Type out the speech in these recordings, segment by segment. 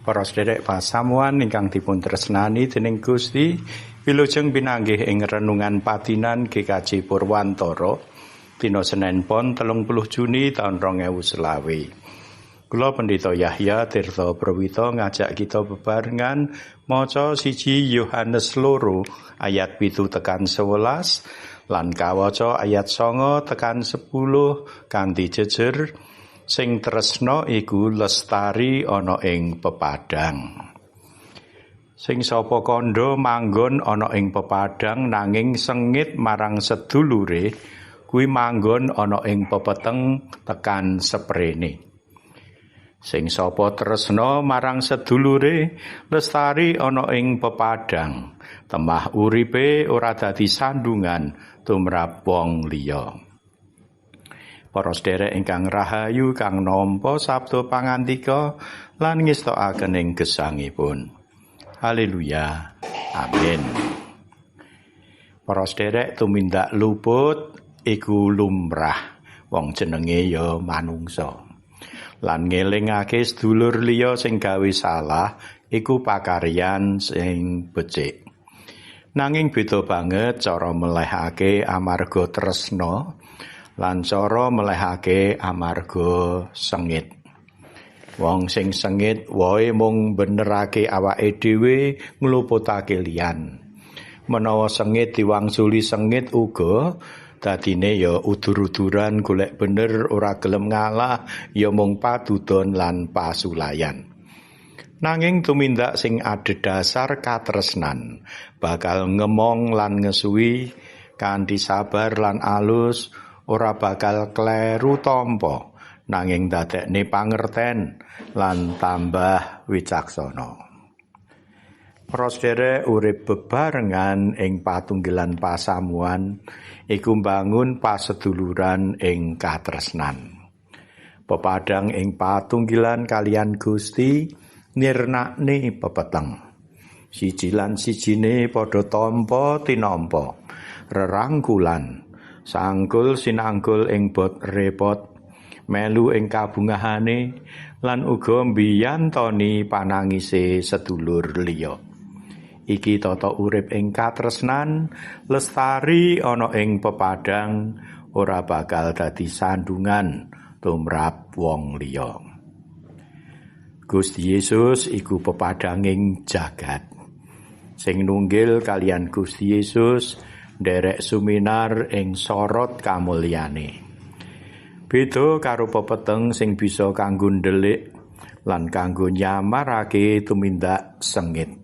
Para sederek pasamuan ingkang dipun tresnani dening Gusti, wilujeng pinanggih ing renungan patinan GKJ Purwantara dina Senin Pon 30 Juni taun 2020. Kula Pendeta Yahya Tirta Prawita ngajak kita bebarengan maca 1 Yohanes 2 ayat 7 tekan 11 lan kawaca ayat 9 tekan 10 kanthi jejer sing tresna iku lestari ana ing pepadang. Sing sapa kandha manggon ana ing pepadang nanging sengit marang sedulure kuwi manggon ana ing pepeteng tekan seprene. Sing sapa tresna marang sedulure lestari ana ing pepadang, temah uripe ora dadi sandungan tumrap wong liya. Para sederek ingkang rahayu kang nampa sabda pangandika lan ngestokaken ing gesangipun. Haleluya. Amin. Para sederek tumindak luput iku lumrah, wong jenenge ya manungsa. Lan ngelingake sedulur liya sing gawe salah iku pakaryan sing becik. Nanging beda banget cara melehake amarga tresna lan cara melehake amarga sengit. Wong sing sengit wae mung benerake awake dhewe ngluputake liyan. Menawa sengit diwangsuli sengit uga dadine ya udur-uduran golek bener ora gelem ngalah ya mung padudon lan pasulayan. Nanging tumindak sing adhedhasar katresnan bakal ngemong lan ngesuwi kanthi sabar lan alus, ora bakal kleru tampa nanging dadekne pangerten lan tambah wicaksana. Para sederek urip bebarengan ing patunggilan pasamuan iku mbangun paseduluran ing katresnan. Pepadang ing patunggilan kalian Gusti nirnakne pepeteng. Siji lan sijine padha tampa tinampa, rerangkulan, sangkul sinangkul ing bot repot, melu ing kabungahane lan uga mbiyantoni panangise sedulur liya. Iki tata urip ing katresnan lestari ana ing pepadang ora bakal dadi sandungan tumrap wong liya. Gusti Yesus iku pepadanging jagat. Sing nunggil kalian Gusti Yesus nderek suminar ing sorot kamulyane. Beda karo pepeteng sing bisa kanggo ndelik lan kanggo nyamarake tumindak sengit.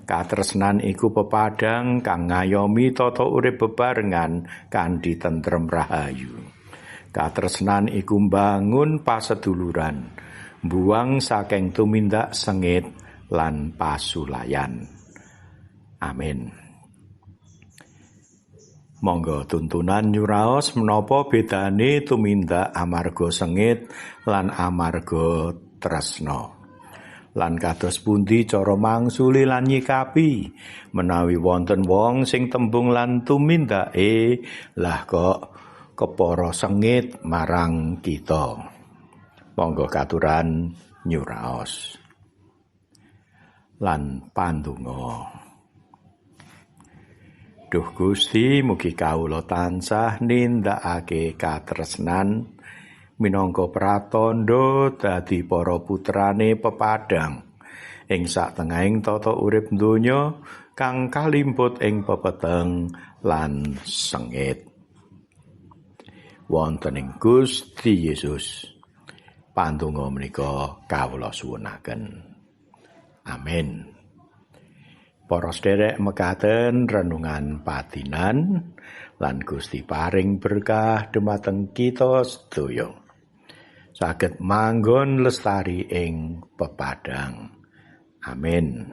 Katresnan iku pepadang kang ngayomi tata urip bebarengan kanthi tentrem rahayu. Katresnan iku mbangun paseduluran, mbuwang saking tumindak sengit lan pasulayan. Amin. Monggo tuntunan nyuraos menapa bedane tumindak amarga sengit lan amarga tresna. Lan kados pundi cara mangsuli lan nyikapi menawi wonten wong sing tembung lan tumindake lah kok kepara sengit marang kita. Monggo katuran nyuraos lan pandonga. Duh Gusti, mugi kawula tansah nindakake katresnan minangka pratandha dadi para putrane pepadang ing satengahing tata urip donya kang kalimput ing pepeteng lan sengit. Wonten ing Gusti Yesus pandonga menika kawula suwunaken. Amin. Para sederek mekaten renungan patinan lan Gusti paring berkah dumateng kita sedaya. Saged manggon lestari ing pepadang. Amin.